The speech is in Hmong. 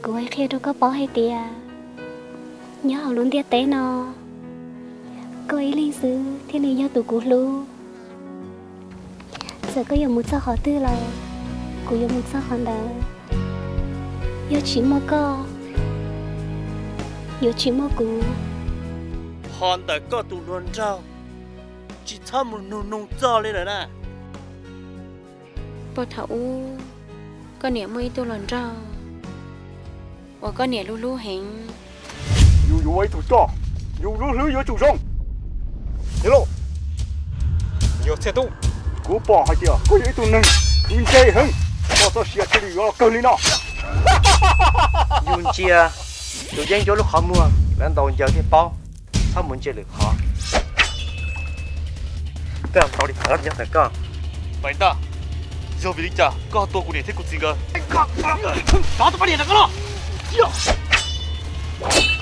Kuv hais qhia rau koj paub hais tias nyob hauv lub ntiaj teb no, koj ib leeg xwb thiaj li yog tus kuv hlub. Txawm koj yuav mus txog qhov twg los kuv yuav mus txog qhov ntawd. Yog tsis muaj koj, yuav tsis muaj kuv. Ho ntawm koj tus hluas nraug, tsis txhob mus nug noog txog li lawm na. Puag thaum ub, koj niam muaj ib tug hluas nraug uas koj niam hlub hlub heev. Yus yuav ua ib tug coj, yus hlub hlwb yuav tsum zoo. Niam lauj, yog Txhiaj Tub, kuv pom hais tias koj yog ib tug neeg kuv ntse heev, koj txoj sia thiaj li yuav los kawg li no. Yus ntsia tus yeeb ncuab lub qhov muag, lawv ntaus ncaws thiaj paub, txhob mus ntsia lwm qhov. Koj tau li phav nyob ntawm koj. Pais ntag, yog vim li cas koj tua kuv niam thiab kuv txiv nkawd? Rov tus poj niam ntawm koj los.